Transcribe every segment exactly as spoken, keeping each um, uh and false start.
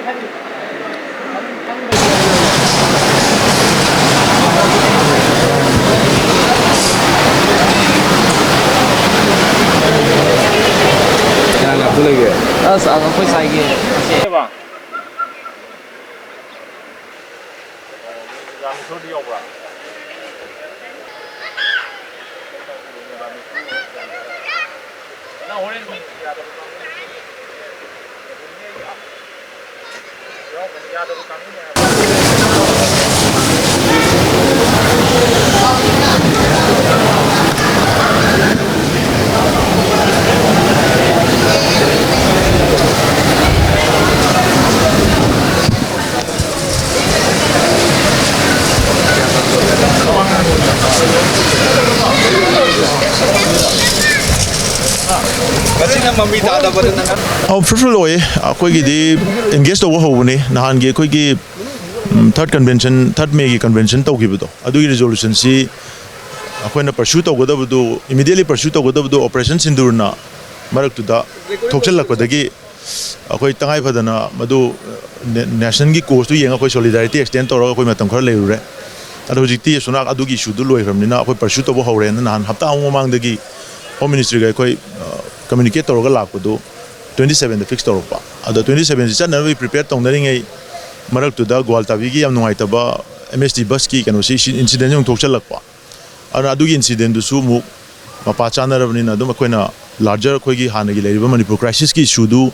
ꯀꯅꯥ ꯀꯅꯥ ꯄꯨꯜꯂꯒꯦ? ꯑꯁ, ꯑꯩꯈꯣꯏ ꯁꯥꯏꯒꯤ꯫ ꯉꯁꯤꯅ ꯃꯃꯤ ꯇꯥꯗꯕꯗꯨꯅ ꯅꯪ ꯑꯧ, ꯐ꯭ꯔꯨꯠꯐꯨꯜ ꯑꯣꯏꯌꯦ꯫ ꯑꯩꯈꯣꯏꯒꯤꯗꯤ ꯑꯦꯡꯒꯦꯖ ꯇꯧꯕ ꯍꯧꯕꯅꯤ꯫ ꯅꯍꯥꯟꯒꯤ ꯑꯩꯈꯣꯏꯒꯤ, ꯎꯝ, ꯊꯥꯔꯠ ꯀꯟꯚꯦꯟꯁꯟ, ꯊꯥꯔꯠ ꯃꯦꯒꯤ ꯀꯟꯚꯦꯟꯁꯟ ꯇꯧꯈꯤꯕꯗꯣ, ꯑꯗꯨꯒꯤ ꯔꯤꯖꯣꯂꯨꯁꯟꯁꯤ ꯑꯩꯈꯣꯏꯅ ꯄꯔꯁ꯭ꯌꯨ ꯇꯧꯒꯗꯕꯗꯨ, ꯏꯃꯤꯗꯤꯌꯦꯠꯂꯤ ꯄꯔꯁ꯭ꯌꯨ ꯇꯧꯒꯗꯕꯗꯨ ꯑꯣꯄꯔꯦꯁꯟ ꯁꯤꯟꯗꯨꯔꯅ ꯃꯔꯛꯇꯨꯗ ꯊꯣꯛꯆꯜꯂꯛꯄꯗꯒꯤ ꯑꯩꯈꯣꯏ ꯇꯉꯥꯏ ꯐꯗꯅ ꯃꯗꯨ, ꯅꯦ-, ꯅꯦꯁꯟꯒꯤ ꯀꯣꯁꯇꯨ ꯌꯦꯡꯉꯒ ꯑꯩꯈꯣꯏ ꯁꯣꯂꯤꯗꯥꯔꯤꯇꯤ ꯑꯦꯛꯁꯇꯦꯟ ꯇꯧꯔꯒ ꯑꯩꯈꯣꯏ ꯃꯇꯝ ꯈꯔ ꯂꯩꯔꯨꯔꯦ꯫ ꯑꯗꯣ ꯍꯧꯖꯤꯛꯇꯤ ꯑꯁꯣꯝ ꯅꯥꯀ-, ꯑꯗꯨꯒꯤ ꯏꯁꯨꯗꯨ ꯂꯣꯏꯈ꯭ꯔꯕꯅꯤꯅ ꯑꯩꯈꯣꯏ ꯄꯔꯁ꯭ꯌꯨ ꯇꯧꯕ ꯍꯧꯔꯦꯅ ꯅꯍꯥꯟ ꯍꯞꯇꯥ ꯑꯃꯨꯛ ꯃꯃꯥꯡꯗꯒꯤ ꯍꯣꯝ ꯃꯤꯅꯤꯁꯇ꯭ꯔꯤꯒ ꯑꯩꯈꯣꯏ, ꯑ, ꯀꯝꯃ꯭ꯌꯨꯅꯤꯀꯦꯠ ꯇꯧꯔꯒ ꯂꯥꯛꯄꯗꯨ ꯇ꯭ꯋꯦꯟꯇꯤ ꯁꯕꯦꯟꯗ ꯐꯤꯛꯁ ꯇꯧꯔꯛꯄ꯫ ꯑꯗꯣ ꯇ꯭ꯋꯦꯟꯇꯤ ꯁꯕꯦꯟꯁꯤ ꯆꯠꯅꯅꯕꯒꯤ ꯄ꯭ꯔꯤꯄꯦꯌꯔ ꯇꯧꯅꯔꯤꯉꯩ ꯃꯔꯛꯇꯨꯗ ꯒ꯭ꯋꯥꯜꯇꯥꯕꯤꯒꯤ ꯌꯥꯝ ꯅꯨꯡꯉꯥꯏꯇꯕ ꯑꯦꯝ ꯑꯦꯁ ꯇꯤ ꯕꯁꯀꯤ ꯀꯩꯅꯣꯁꯤ, ꯏꯟꯁꯤꯗꯦꯟꯁꯤ ꯑꯃꯨꯛ ꯊꯣꯛꯆꯜꯂꯛꯄ꯫ ꯑꯗꯨꯅ ꯑꯗꯨꯒꯤ ꯏꯟꯁꯤꯗꯦꯟꯗꯨꯁꯨ ꯑꯃꯨꯛ ꯃꯄꯥ ꯆꯥꯅꯔꯕꯅꯤꯅ ꯑꯗꯨꯝ ꯑꯩꯈꯣꯏꯅ ꯂꯥꯔꯖꯔ ꯑꯩꯈꯣꯏꯒꯤ ꯍꯥꯟꯅꯒꯤ ꯂꯩꯔꯤꯕ ꯃꯅꯤꯄꯨꯔ ꯀ꯭ꯔꯥꯏꯁꯤꯁꯀꯤ ꯏꯁꯨꯗꯨ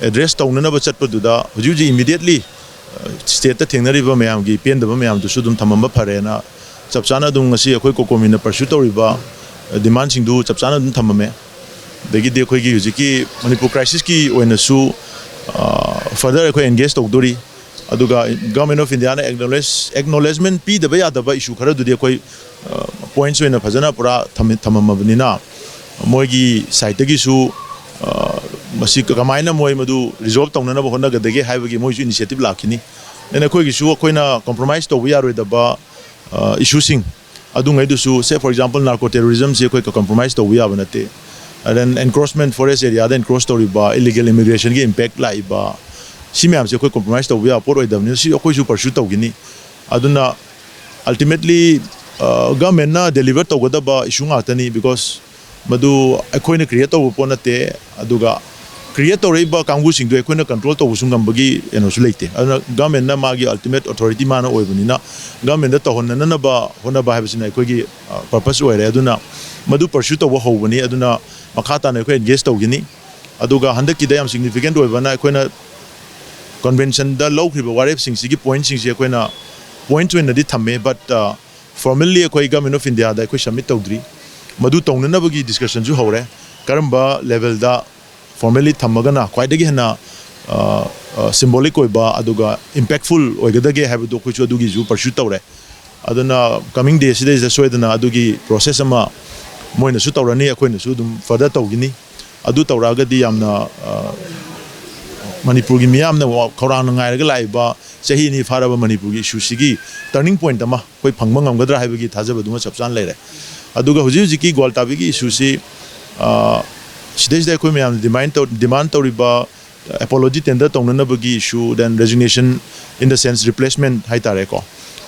ꯑꯦꯗ꯭ꯔꯦꯁ ꯇꯧꯅꯅꯕ ꯆꯠꯄꯗꯨꯗ ꯍꯧꯖꯤꯛ ꯍꯧꯖꯤꯛ ꯏꯃꯤꯗꯤꯌꯦꯠꯂꯤ, ꯑ, ꯁ꯭ꯇꯦꯠꯇ ꯊꯦꯡꯅꯔꯤꯕ ꯃꯌꯥꯝꯒꯤ ꯄꯦꯟꯗꯕ ꯃꯌꯥꯝꯗꯨꯁꯨ ꯑꯗꯨꯝ ꯊꯝꯃꯝꯕ ꯐꯔꯦꯅ ꯆꯞ ꯆꯥꯅ ꯑꯗꯨꯝ ꯉꯁꯤ ꯑꯩꯈꯣꯏ ꯀꯣꯀꯣꯃꯤꯅ ꯄꯔꯁ꯭ꯌꯨ ꯇꯧꯔꯤꯕ, ꯑ, ꯗꯤꯃꯥꯟꯁꯤꯡꯗꯨ ꯆꯞ ꯆꯥꯅ ꯑꯗꯨꯝ ꯊꯝꯃꯝꯃꯦ꯫ ꯑꯗꯒꯤꯗꯤ ꯑꯩꯈꯣꯏꯒꯤ ꯍꯧꯖꯤꯛꯀꯤ ꯃꯅꯤꯄꯨꯔ ꯀ꯭ꯔꯥꯏꯁꯤꯁꯀꯤ ꯑꯣꯏꯅꯁꯨ, ꯑ, ꯐꯔꯗꯔ ꯑꯩꯈꯣꯏ ꯑꯦꯡꯒꯦꯖ ꯇꯧꯗꯣꯔꯤ꯫ ꯑꯗꯨꯒ Government of Indiaꯅ acknowledge, acknowledgement ꯄꯤꯗꯕ ꯌꯥꯗꯕ ꯏꯁꯨ ꯈꯔꯗꯨꯗꯤ ꯑꯩꯈꯣꯏ, ꯑ, ꯄꯣꯏꯟꯠꯁ ꯑꯣꯏꯅ ꯐꯖꯅ ꯄꯨꯔꯥ ꯊꯝꯃꯤ-, ꯊꯝꯃꯝꯃꯕꯅꯤꯅ ꯃꯣꯏꯒꯤ ꯁꯥꯏꯠꯇꯒꯤꯁꯨ, ꯑ, ꯃꯁꯤ ꯀꯃꯥꯏꯅ ꯃꯣꯏ ꯃꯗꯨ ꯔꯤꯖꯣꯜꯕ ꯇꯧꯅꯅꯕ ꯍꯣꯠꯅꯒꯗꯒꯦ ꯍꯥꯏꯕꯒꯤ ꯃꯣꯏꯁꯨ ꯏꯅꯤꯁꯤꯌꯦꯇꯤꯚ ꯂꯥꯛꯈꯤꯅꯤ꯫ ꯑꯗꯨꯅ ꯑꯩꯈꯣꯏꯒꯤꯁꯨ ꯑꯩꯈꯣꯏꯅ ꯀꯝꯄ꯭ꯔꯣꯃꯥꯏꯁ ꯇꯧꯕ ꯌꯥꯔꯣꯏꯗꯕ, ꯑ, ꯏꯁꯨꯁꯤꯡ ꯑꯗꯨꯉꯩꯗꯨꯁꯨ, say for example narco terrorismꯁꯤ ꯑꯩꯈꯣꯏ ꯀꯝꯄ꯭ꯔꯣꯃꯥꯏꯁ ꯇꯧꯕ ꯌꯥꯕ ꯅꯠꯇꯦ꯫ And then encroachment, forest areaꯗ encroach ꯇꯧꯔꯤꯕ, illegal immigrationꯒꯤ impact ꯂꯥꯛꯏꯕ, ꯁꯤ ꯃꯌꯥꯝꯁꯦ ꯑꯩꯈꯣꯏ compromise ꯇꯧꯕ ꯌꯥꯕ ꯄꯣꯠ ꯑꯣꯏꯗꯕꯅꯤꯅ ꯁꯤ ꯑꯩꯈꯣꯏꯁꯨ pursue ꯇꯧꯈꯤꯅꯤ꯫ ꯑꯗꯨꯅ ultimately government ꯅ deliver ꯇꯧꯒꯗꯕ issue ꯉꯥꯛꯇꯅꯤ, because ꯃꯗꯨ ꯑꯩꯈꯣꯏꯅ create ꯇꯧꯕ ꯄꯣꯠ ꯅꯠꯇꯦ꯫ ꯑꯗꯨꯒ create ꯇꯧꯔꯛꯏꯕ ꯀꯥꯡꯕꯨꯁꯤꯡꯗꯨ ꯑꯩꯈꯣꯏꯅ control ꯇꯧꯕꯁꯨ ꯉꯝꯕꯒꯤ ꯀꯩꯅꯣꯁꯨ ꯂꯩꯇꯦ꯫ ꯑꯗꯨꯅ government ꯅ ꯃꯥꯒꯤ ultimate authority ꯃꯥꯅ ꯑꯣꯏꯕꯅꯤꯅ government ꯇ ꯇꯧꯍꯟꯅꯅꯕ ꯍꯣꯠꯅꯕ ꯍꯥꯏꯕꯁꯤꯅ ꯑꯩꯈꯣꯏꯒꯤ purpose ꯑꯣꯏꯔꯦ꯫ ꯑꯗꯨꯅ ꯃꯗꯨ pursue ꯇꯧꯕ ꯍꯧꯕꯅꯤ꯫ ꯑꯗꯨꯅ ꯃꯈꯥ ꯇꯥꯅ ꯑꯩꯈꯣꯏ engage ꯇꯧꯈꯤꯅꯤ꯫ ꯑꯗꯨꯒ ꯍꯟꯗꯛꯀꯤꯗ ꯌꯥꯝ significant ꯑꯣꯏꯕꯅ ꯑꯩꯈꯣꯏꯅ convention ꯗ ꯂꯧꯈ꯭ꯔꯤꯕ ꯋꯥꯔꯦꯞꯁꯤꯡꯁꯤꯒꯤ point ꯁꯤꯡꯁꯤ ꯑꯩꯈꯣꯏꯅ points ꯑꯣꯏꯅꯗꯤ ꯊꯝꯃꯦ, but formally ꯑꯩꯈꯣꯏ Government of India ꯗ ꯑꯩꯈꯣꯏ submit ꯇꯧꯗ꯭ꯔꯤ꯫ ꯃꯗꯨ ꯇꯧꯅꯅꯕꯒꯤ discussion ꯁꯨ ꯍꯧꯔꯦ꯫ ꯀꯔꯝꯕ level ꯗ formally ꯊꯝꯃꯒꯅ ꯈ꯭ꯋꯥꯏꯗꯒꯤ ꯍꯦꯟꯅ symbolic ꯑꯣꯏꯕ ꯑꯗꯨꯒ impactful ꯑꯣꯏꯒꯗꯒꯦ ꯍꯥꯏꯕꯗꯨ ꯑꯩꯈꯣꯏꯁꯨ ꯑꯗꯨꯒꯤꯁꯨ pursue ꯇꯧꯔꯦ꯫ ꯑꯗꯨꯅ coming day ꯁꯤꯗꯩꯁꯤꯗ ꯁꯣꯏꯗꯅ ꯑꯗꯨꯒꯤ process ꯑꯃ ꯃꯣꯏꯅꯁꯨ ꯇꯧꯔꯅꯤ, ꯑꯩꯈꯣꯏꯅꯁꯨ ꯑꯗꯨꯝ further ꯇꯧꯈꯤꯅꯤ꯫ ꯑꯗꯨ ꯇꯧꯔꯛꯑꯒꯗꯤ ꯌꯥꯝꯅ ꯃꯅꯤꯄꯨꯔꯒꯤ ꯃꯤꯌꯥꯝꯅ ꯈꯧꯔꯥꯡꯅ ꯉꯥꯏꯔꯒ ꯂꯥꯛꯏꯕ ꯆꯍꯤ ꯑꯅꯤ ꯐꯥꯔꯕ ꯃꯅꯤꯄꯨꯔꯒꯤ issue ꯁꯤꯒꯤ turning point ꯑꯃ ꯑꯩꯈꯣꯏ ꯐꯪꯕ ꯉꯝꯒꯗ꯭ꯔꯥ ꯍꯥꯏꯕꯒꯤ ꯊꯥꯖꯕꯗꯨꯃ ꯆꯞ ꯆꯥꯅ ꯂꯩꯔꯦ꯫ ꯑꯗꯨꯒ ꯍꯧꯖꯤꯛ ꯍꯧꯖꯤꯛꯀꯤ ꯒ꯭ꯋꯥꯜꯇꯥꯕꯤꯒꯤ issue ꯁꯤ ꯁꯤꯗꯩꯁꯤꯗ ꯑꯩꯈꯣꯏ ꯃꯌꯥꯝꯅ demand ꯇꯧ demand ꯇꯧꯔꯤꯕ apology tender ꯇꯧꯅꯅꯕꯒꯤ issue, then resignation in the sense replacement ꯍꯥꯏꯇꯥꯔꯦꯀꯣ,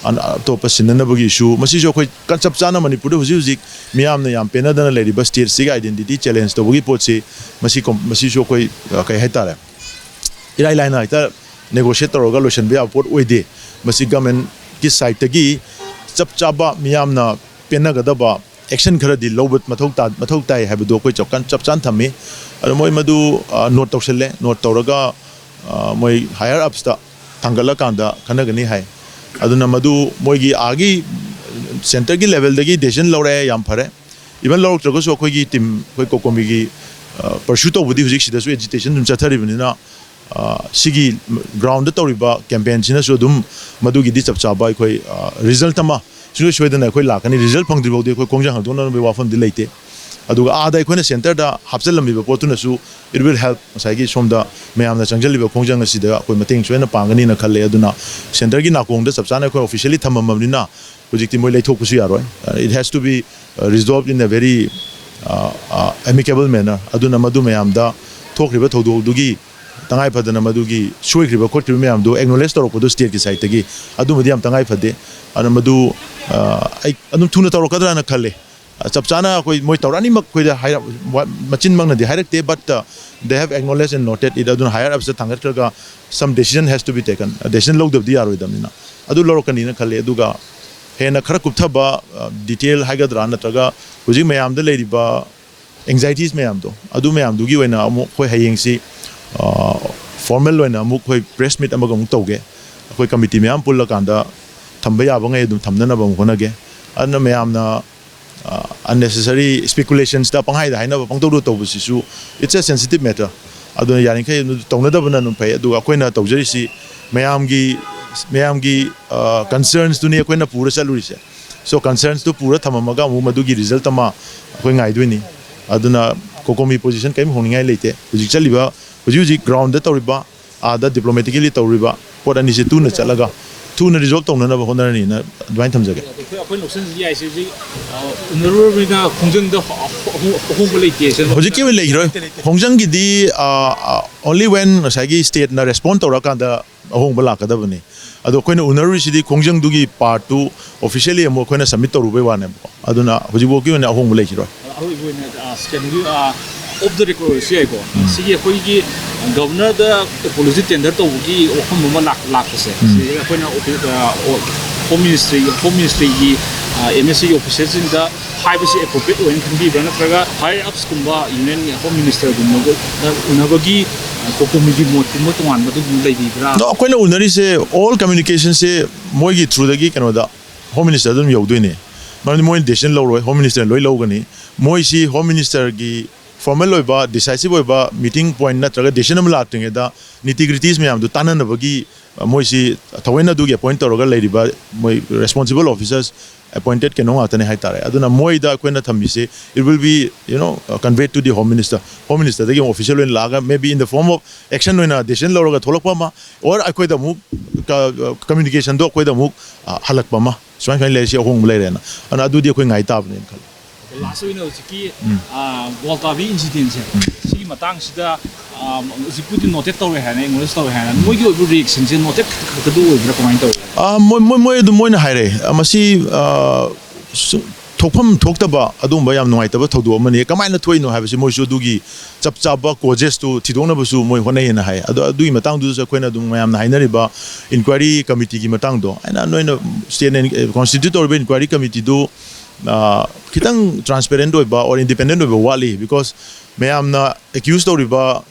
ꯑꯇꯣꯞꯄ ꯁꯤꯟꯅꯅꯕꯒꯤ issue, ꯃꯁꯤꯁꯨ ꯑꯩꯈꯣꯏ ꯆꯞ ꯆꯥꯅ ꯃꯅꯤꯄꯨꯔꯗ ꯍꯧꯖꯤꯛ ꯍꯧꯖꯤꯛ ꯃꯤꯌꯥꯝꯅ ꯌꯥꯝ ꯄꯦꯟꯅꯗꯅ ꯂꯩꯔꯤꯕ state ꯁꯤꯒꯤ identity challenge ꯇꯧꯕꯒꯤ ꯄꯣꯠꯁꯤ ꯃꯁꯤ ꯃꯁꯤꯁꯨ ꯑꯩꯈꯣꯏ ꯀꯩ ꯍꯥꯏꯇꯥꯔꯦ, ꯏꯔꯥꯏ ꯂꯥꯏꯅ ꯍꯦꯛꯇ negotiate ꯇꯧꯔꯒ ꯂꯣꯏꯁꯤꯟꯕ ꯌꯥꯕ ꯄꯣꯠ ꯑꯣꯏꯗꯦ꯫ ꯃꯁꯤ government ꯀꯤ side ꯇꯒꯤ ꯆꯞ ꯆꯥꯕ ꯃꯤꯌꯥꯝꯅ ꯄꯦꯟꯅꯒꯗꯕ action ꯈꯔꯗꯤ ꯂꯧꯕ ꯃꯊꯧ ꯇꯥ ꯃꯊꯧ ꯇꯥꯏ ꯍꯥꯏꯕꯗꯨ ꯑꯩꯈꯣꯏ ꯆꯞ ꯆꯥꯅ ꯊꯝꯃꯤ꯫ ꯑꯗꯣ ꯃꯣꯏ ꯃꯗꯨ note ꯇꯧꯁꯜꯂꯦ꯫ Note ꯇꯧꯔꯒ ꯃꯣꯏ higher ups ꯇ ꯊꯥꯡꯒꯠꯂꯀꯥꯟꯗ ꯈꯟꯅꯒꯅꯤ ꯍꯥꯏ꯫ ꯑꯗꯨꯅ ꯃꯗꯨ ꯃꯣꯏꯒꯤ ꯑꯥꯒꯤ centre ꯒꯤ level ꯗꯒꯤ decision ꯂꯧꯔꯛꯑꯦ, ꯌꯥꯝ ꯐꯔꯦ꯫ Even ꯂꯧꯔꯛꯇ꯭ꯔꯒꯁꯨ ꯑꯩꯈꯣꯏꯒꯤ team, ꯑꯩꯈꯣꯏ COCOMI ꯒꯤ pursue ꯇꯧꯕꯗꯤ ꯍꯧꯖꯤꯛ ꯁꯤꯗꯁꯨ agitation ꯑꯗꯨꯝ ꯆꯠꯊꯔꯤꯕꯅꯤꯅ, ꯁꯤꯒꯤ ground ꯇ ꯇꯧꯔꯤꯕ campaign ꯁꯤꯅꯁꯨ ꯑꯗꯨꯝ ꯃꯗꯨꯒꯤꯗꯤ ꯆꯞ ꯆꯥꯕ ꯑꯩꯈꯣꯏ result ꯑꯃ ꯁꯨꯡꯁꯣꯏ ꯁꯣꯏꯗꯅ ꯑꯩꯈꯣꯏ ꯂꯥꯛꯀꯅꯤ꯫ Result ꯐꯪꯗ꯭ꯔꯤ ꯐꯥꯎꯗꯤ ꯑꯩꯈꯣꯏ ꯈꯣꯡꯖꯪ ꯍꯥꯡꯗꯣꯛꯅꯕꯒꯤ ꯋꯥꯐꯝꯗꯤ ꯂꯩꯇꯦ꯫ ꯑꯗꯨꯒ ꯑꯥꯗ ꯑꯩꯈꯣꯏꯅ centre the ꯍꯥꯞꯆꯤꯜꯂꯝꯃꯤꯕ ꯄꯣꯠꯇꯨꯅꯁꯨ it will help, ꯉꯁꯥꯏꯒꯤ ꯁꯣꯝꯗ ꯃꯌꯥꯝꯅ ꯆꯪꯁꯤꯜꯂꯤꯕ ꯈꯣꯡꯖꯪ ꯑꯁꯤꯗ ꯑꯩꯈꯣꯏ ꯃꯇꯦꯡ ꯁꯣꯏꯅ ꯄꯥꯡꯒꯅꯤꯅ ꯈꯜꯂꯦ꯫ ꯑꯗꯨꯅ centre ꯒꯤ ꯅꯥꯀꯣꯡꯗ ꯆꯞ ꯆꯥꯅ ꯑꯩꯈꯣꯏ officially ꯊꯝꯃꯝꯃꯕꯅꯤꯅ ꯍꯧꯖꯤꯛꯇꯤ ꯃꯣꯏ ꯂꯩꯊꯣꯛꯄꯁꯨ ꯌꯥꯔꯣꯏ꯫ It has to be resolved in a very amicable manner꯫ ꯑꯗꯨꯅ ꯃꯗꯨ ꯃꯌꯥꯝꯗ ꯊꯣꯛꯈ꯭ꯔꯤꯕ ꯊꯧꯗꯣꯛꯇꯨꯒꯤ ꯇꯉꯥꯏ ꯐꯗꯅ ꯃꯗꯨꯒꯤ ꯁꯣꯏꯈ꯭ꯔꯤꯕ ꯈꯣꯠꯈ꯭ꯔꯤꯕ ꯃꯌꯥꯝꯗꯣ acknowledge ꯇꯧꯔꯛꯄꯗꯣ stateꯀꯤ sideꯇꯒꯤ, ꯑꯗꯨꯃꯗꯤ ꯌꯥꯝ ꯇꯉꯥꯏ ꯐꯗꯦ꯫ ꯑꯗꯨꯅ ꯃꯗꯨ, ꯑ, ꯑꯩ ꯑꯗꯨꯝ ꯊꯨꯅ ꯇꯧꯔꯛꯀꯗ꯭ꯔꯥꯅ ꯈꯜꯂꯦ꯫ ꯑ, ꯆꯞ ꯆꯥꯅ ꯑꯩꯈꯣꯏ ꯃꯣꯏ ꯇꯧꯔꯛꯑꯅꯤꯃꯛ ꯑꯩꯈꯣꯏꯗ ꯍꯥꯏꯔꯛ-, ꯋꯥ-, ꯃꯆꯤꯟꯃꯛꯅꯗꯤ ꯍꯥꯏꯔꯛꯇꯦ, but, uh, they have acknowledged and noted it꯫ ꯑꯗꯨꯅ higher upsꯇ ꯊꯥꯡꯒꯠꯈ꯭ꯔꯒ some decision has to be taken꯫ Decision ꯂꯧꯗꯕꯗꯤ ꯌꯥꯔꯣꯏꯗꯕꯅꯤꯅ ꯑꯗꯨ ꯂꯧꯔꯛꯀꯅꯤꯅ ꯈꯜꯂꯦ꯫ ꯑꯗꯨꯒ ꯍꯦꯟꯅ ꯈꯔ ꯀꯨꯞꯊꯕ, ꯑ, detail ꯍꯥꯏꯒꯗ꯭ꯔꯥ, ꯅꯠꯇ꯭ꯔꯒ ꯍꯧꯖꯤꯛ ꯃꯌꯥꯝꯗ ꯂꯩꯔꯤꯕ anxieties ꯃꯌꯥꯝꯗꯣ, ꯑꯗꯨ ꯃꯌꯥꯝꯗꯨꯒꯤ ꯑꯣꯏꯅ ꯑꯃꯨꯛ ꯑꯩꯈꯣꯏ ꯍꯌꯦꯡꯁꯤ, ꯑ, formal ꯑꯣꯏꯅ ꯑꯃꯨꯛ ꯑꯩꯈꯣꯏ press meet ꯑꯃꯒ ꯑꯃꯨꯛ ꯇꯧꯒꯦ꯫ ꯑꯩꯈꯣꯏ committee ꯃꯌꯥꯝ ꯄꯨꯜꯂꯀꯥꯟꯗ ꯊꯝꯕ ꯌꯥꯕꯉꯩ ꯑꯗꯨꯝ ꯊꯝꯅꯅꯕ ꯑꯃꯨꯛ ꯍꯣꯠꯅꯒꯦ꯫ ꯑꯗꯨꯅ ꯃꯌꯥꯝꯅ, ꯑ, unnecessary speculationsꯇ ꯄꯪꯍꯥꯏꯗ ꯍꯥꯏꯅꯕ, ꯄꯪꯇꯧꯗ ꯇꯧꯕꯁꯤꯁꯨ it's a sensitive matter꯫ ꯑꯗꯨꯅ ꯌꯥꯔꯤꯈꯩ ꯑꯗꯨ ꯇꯧꯅꯗꯕꯅ ꯑꯗꯨꯝ ꯐꯩ꯫ ꯑꯗꯨꯒ ꯑꯩꯈꯣꯏꯅ ꯇꯧꯖꯔꯤꯁꯤ ꯃꯌꯥꯝꯒꯤ, ꯃꯌꯥꯝꯒꯤ, ꯑ, concernsꯇꯨꯅꯤ ꯑꯩꯈꯣꯏꯅ ꯄꯨꯔ ꯆꯠꯂꯨꯔꯤꯁꯦ꯫ So concernsꯇꯨ ꯄꯨꯔ ꯊꯝꯃꯝꯃꯒ ꯑꯃꯨꯛ ꯃꯗꯨꯒꯤ result ꯑꯃ ꯑꯩꯈꯣꯏ ꯉꯥꯏꯗꯣꯏꯅꯤ꯫ ꯑꯗꯨꯅ COCOMIꯒꯤ position ꯀꯔꯤꯝ ꯍꯣꯡꯅꯤꯡꯉꯥꯏ ꯂꯩꯇꯦ꯫ ꯍꯧꯖꯤꯛ ꯆꯠꯂꯤꯕ, ꯍꯧꯖꯤꯛ ꯍꯧꯖꯤꯛ groundꯗ ꯇꯧꯔꯤꯕ, ꯑꯥꯗ diplomatically ꯇꯧꯔꯤꯕ ꯄꯣꯠ ꯑꯅꯤꯁꯦ ꯇꯨꯅ ꯆꯠꯂꯒ ꯊꯨꯅ resolve ꯇꯧꯅꯅꯕ ꯍꯣꯠꯅꯔꯅꯤꯅ ꯑꯗꯨꯃꯥꯏꯅ ꯊꯝꯖꯒꯦ꯫ ꯑꯩꯈꯣꯏ, ꯑꯩꯈꯣꯏꯅ ꯂꯧꯁꯤꯟꯖꯒꯦ ꯍꯥꯏꯁꯦ ꯍꯧꯖꯤꯛ, ꯑ, ꯎꯅꯔꯨꯔꯕꯅꯤꯅ ꯈꯣꯡꯖꯪꯗ ꯑꯍꯣ-, ꯑꯍꯣ-, ꯑꯍꯣꯡꯕ ꯂꯩꯇꯦ ꯁꯤꯅ? ꯍꯧꯖꯤꯛꯀꯤ ꯑꯣꯏꯅ ꯂꯩꯈꯤꯔꯣꯏ꯫ ꯈꯣꯡꯖꯪꯒꯤꯗꯤ, ꯑ, ꯑ, only when ꯉꯁꯥꯏꯒꯤ stateꯅ respond ꯇꯧꯔꯀꯥꯟꯗ ꯑꯍꯣꯡꯕ ꯂꯥꯛꯀꯗꯕꯅꯤ꯫ ꯑꯗꯣ ꯑꯩꯈꯣꯏꯅ ꯎꯅꯔꯨꯔꯤꯁꯤꯗꯤ ꯈꯣꯡꯖꯪꯗꯨꯒꯤ partꯇꯨ officially ꯑꯃꯨꯛ ꯑꯩꯈꯣꯏꯅ submit ꯇꯧꯔꯨꯕꯩ ꯋꯥꯅꯦꯕꯀꯣ꯫ ꯑꯗꯨꯅ ꯍꯧꯖꯤꯛꯐꯥꯎꯒꯤ ꯑꯣꯏꯅ ꯑꯍꯣꯡꯕ ꯂꯩꯈꯤꯔꯣꯏ꯫ ꯑꯔꯣꯏꯕ ꯑꯣꯏꯅ, ꯑ, ꯀꯩꯅꯣꯒꯤ, ꯑ, off the record ꯑꯣꯏꯔꯁꯨ ꯌꯥꯏꯀꯣ꯫ ꯎꯝ꯫ ꯁꯤꯒꯤ ꯑꯩꯈꯣꯏꯒꯤ governorꯗ apology tender ꯇꯧꯕꯒꯤ ꯋꯥꯐꯝ ꯑꯃ ꯂꯥꯛ-, ꯂꯥꯛꯄꯁꯦ, ꯎꯝ꯫ ꯁꯤ ꯑꯩꯈꯣꯏꯅ ꯑꯣꯐꯤ-, ꯑ, ꯑꯣ-, Home Ministry, Home Ministryꯒꯤ, ꯑ, MSAꯒꯤ officerꯁꯤꯡꯗ ꯍꯥꯏꯕꯁꯤ appropriate ꯑꯣꯏꯅ ꯈꯟꯕꯤꯕ꯭ꯔꯥ, ꯅꯠꯇ꯭ꯔꯒ higher upsꯀꯨꯝꯕ, Union Home Ministerꯒꯨꯝꯕꯒ ꯎꯅꯕꯒꯤ, ꯑ, COCOMIꯒꯤ ꯃꯣꯠꯀꯨꯝꯕ ꯇꯣꯉꯥꯟꯕ ꯑꯗꯨꯒꯨꯝꯕ ꯂꯩꯕꯤꯕ꯭ꯔꯥ? ꯑꯗꯣ ꯑꯩꯈꯣꯏꯅ ꯎꯅꯔꯤꯁꯦ all communicationꯁꯦ ꯃꯣꯏꯒꯤ throughꯗꯒꯤ ꯀꯩꯅꯣꯗ Home Minister ꯑꯗꯨꯝ ꯌꯧꯗꯣꯏꯅꯦ꯫ ꯃꯔꯝꯗꯤ ꯃꯣꯏꯅ decision ꯂꯧꯔꯣꯏ, Home Ministerꯅ ꯂꯣꯏ ꯂꯧꯒꯅꯤ꯫ ꯃꯣꯏꯁꯤ Home Ministerꯒꯤ formal ꯑꯣꯏꯕ, decisive ꯑꯣꯏꯕ meeting point ꯅꯠꯇ꯭ꯔꯒ decision ꯑꯃ ꯂꯥꯛꯇ꯭ꯔꯤꯉꯩꯗ nitty gritties ꯃꯌꯥꯝꯗꯨ ꯇꯥꯟꯅꯅꯕꯒꯤ, ꯑ, ꯃꯣꯏꯁꯤ ꯊꯑꯣꯏꯅ ꯑꯗꯨꯒꯤ appoint ꯇꯧꯔꯒ ꯂꯩꯔꯤꯕ ꯃꯣꯏ responsible officers, appointed ꯀꯩꯅꯣ ꯉꯥꯛꯇꯅꯦ ꯍꯥꯏꯇꯥꯔꯦ꯫ ꯑꯗꯨꯅ ꯃꯣꯏꯗ ꯑꯩꯈꯣꯏꯅ ꯊꯝꯃꯤꯁꯤ, it will be, you know, conveyed to the Home Minister꯫ Home Ministerꯗꯒꯤ ꯑꯃꯨꯛ official ꯑꯣꯏꯅ ꯂꯥꯛꯑꯒ, maybe in the form of action ꯑꯣꯏꯅ decision ꯂꯧꯔꯒ ꯊꯣꯛꯂꯛꯄ ꯑꯃ, or ꯑꯩꯈꯣꯏꯗ ꯑꯃꯨꯛ ꯀ-, communicationꯗꯣ ꯑꯩꯈꯣꯏꯗ ꯑꯃꯨꯛ, ꯑ, ꯍꯜꯂꯛꯄ ꯑꯃ, ꯁꯨꯃꯥꯏ ꯁꯨꯃꯥꯏꯅ ꯂꯩꯔꯤꯁꯤ ꯑꯍꯣꯡꯕ ꯂꯩꯔꯦꯅ꯫ ꯑꯗꯨꯅ ꯑꯗꯨꯗꯤ ꯑꯩꯈꯣꯏ ꯉꯥꯏ ꯇꯥꯕꯅꯦꯅ ꯈꯜꯂꯤ꯫ ꯂꯥꯁ ꯑꯣꯏꯅ ꯍꯧꯖꯤꯛꯀꯤ ꯒꯣꯜꯇꯥꯕꯤ ꯏꯟꯁꯤꯗꯦꯟꯁꯦ, ꯁꯤꯒꯤ ꯃꯇꯥꯡꯁꯤꯗ ꯍꯧꯖꯤꯛꯄꯨꯗꯤ ꯅꯣꯇꯦꯠ ꯇꯧꯔꯦ ꯍꯥꯏꯅ, ꯑꯦꯛꯅꯣꯂꯦꯖ ꯇꯧꯔꯦ ꯍꯥꯏꯅ, ꯃꯣꯏꯒꯤ ꯑꯣꯏꯕ ꯔꯤꯌꯦꯛꯁꯟꯁꯦ ꯅꯣꯇꯦꯠ ꯈꯛꯇꯗ ꯑꯣꯏꯕ꯭ꯔꯥ, ꯀꯃꯥꯏꯅ ꯇꯧꯋꯤ? ꯑꯥ, ꯃꯣꯏ ꯃꯣꯏ ꯃꯣꯏ ꯑꯗꯨꯝ ꯃꯣꯏꯅ ꯍꯥꯏꯔꯦ꯫ ꯑꯥ, ꯃꯁꯤ, ꯑꯥ, ꯁꯨ-, ꯊꯣꯛꯐꯝ ꯊꯣꯛꯇꯕ ꯑꯗꯨꯒꯨꯝꯕ ꯌꯥꯝ ꯅꯨꯡꯉꯥꯏꯇꯕ ꯊꯧꯗꯣꯛ ꯑꯃꯅꯤ꯫ ꯀꯃꯥꯏꯅ ꯊꯣꯛꯏꯅꯣ ꯍꯥꯏꯕꯁꯤ ꯃꯣꯏꯁꯨ ꯑꯗꯨꯒꯤ ꯆꯞ ꯆꯥꯕ ꯀꯣꯖꯦꯁꯇꯨ ꯊꯤꯗꯣꯛꯅꯕꯁꯨ ꯃꯣꯏ ꯍꯣꯠꯅꯩꯌꯦꯅ ꯍꯥꯏ꯫ ꯑꯗꯣ ꯑꯗꯨꯒꯤ ꯃꯇꯥꯡꯗꯨꯗꯁꯨ ꯑꯩꯈꯣꯏꯅ ꯑꯗꯨꯝ ꯃꯌꯥꯝꯅ ꯍꯥꯏꯅꯔꯤꯕ ꯏꯟꯀ꯭ꯋꯥꯏꯔꯤ ꯀꯃꯤꯇꯤꯒꯤ ꯃꯇꯥꯡꯗꯣ, ꯑꯩꯅ ꯅꯣꯏꯅ ꯁ꯭ꯇꯦꯠꯅ ꯀꯣꯟꯁꯇꯤꯇ꯭ꯌꯨꯠ ꯇꯧꯔꯤꯕ ꯏꯟꯀ꯭ꯋꯥꯏꯔꯤ ꯀꯃꯤꯇꯤꯗꯨ, ꯑꯥ, ꯈꯤꯇꯪ ꯇ꯭ꯔꯥꯟꯁꯄꯦꯔꯦꯟ ꯑꯣꯏꯕ ꯑꯣꯔ ꯏꯟꯗꯤꯄꯦꯟꯗꯦꯟ ꯑꯣꯏꯕ ꯋꯥꯠꯂꯤ꯫ ꯕꯤꯀꯣꯖ ꯃꯌꯥꯝꯅ ꯑꯦꯀ꯭ꯌꯨꯁ ꯇꯧꯔꯤꯕ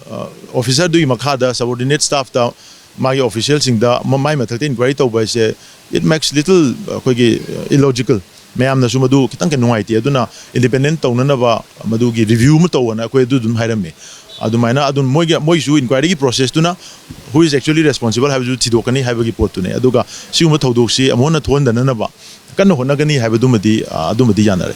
ꯑꯣꯐꯤꯁꯔꯗꯨꯒꯤ ꯃꯈꯥꯗ ꯁꯕꯑꯣꯔꯗꯤꯅꯦꯠ ꯁ꯭ꯇꯥꯐꯇ ꯃꯥꯒꯤ ꯑꯣꯐꯤꯁꯤꯌꯦꯜꯁꯤꯡꯗ ꯃ-, ꯃꯥꯏ ꯃꯊꯛꯇ ꯏꯟꯀ꯭ꯋꯥꯏꯔꯤ ꯇꯧꯕ ꯍꯥꯏꯁꯦ, it makes little, ꯑꯩꯈꯣꯏꯒꯤ, illogical꯫ ꯃꯌꯥꯝꯅꯁꯨ ꯃꯗꯨ ꯈꯤꯇꯪ ꯀꯩ ꯅꯨꯡꯉꯥꯏꯇꯦ꯫ ꯑꯗꯨꯅ ꯏꯟꯗꯤꯄꯦꯟꯗꯦꯟ ꯇꯧꯅꯅꯕ ꯃꯗꯨꯒꯤ ꯔꯤꯚ꯭ꯌꯨ ꯑꯃ ꯇꯧꯑꯣꯅ ꯑꯩꯈꯣꯏ ꯑꯗꯨ ꯑꯗꯨꯝ ꯍꯥꯏꯔꯝꯃꯤ꯫ ꯑꯗꯨꯃꯥꯏꯅ ꯑꯗꯨꯝ ꯃꯣꯏꯒꯤ, ꯃꯣꯏꯒꯤꯁꯨ ꯏꯟꯀ꯭ꯋꯥꯏꯔꯤꯒꯤ ꯄ꯭ꯔꯣꯁꯦꯁꯇꯨꯅ who is actually responsible ꯍꯥꯏꯕꯗꯨ ꯊꯤꯗꯣꯛꯀꯅꯤ ꯍꯥꯏꯕꯒꯤ ꯄꯣꯠꯇꯨꯅꯦ꯫ ꯑꯗꯨꯒ ꯁꯤꯒꯨꯝꯕ ꯊꯧꯗꯣꯛꯁꯤ ꯑꯃꯨꯛ ꯍꯟꯅ ꯊꯣꯛꯍꯟꯗꯅꯅꯕ ꯀꯟꯅ ꯍꯣꯠꯅꯒꯅꯤ ꯍꯥꯏꯕꯗꯨꯃꯗꯤ, ꯑ, ꯑꯗꯨꯃꯗꯤ ꯌꯥꯅꯔꯦ꯫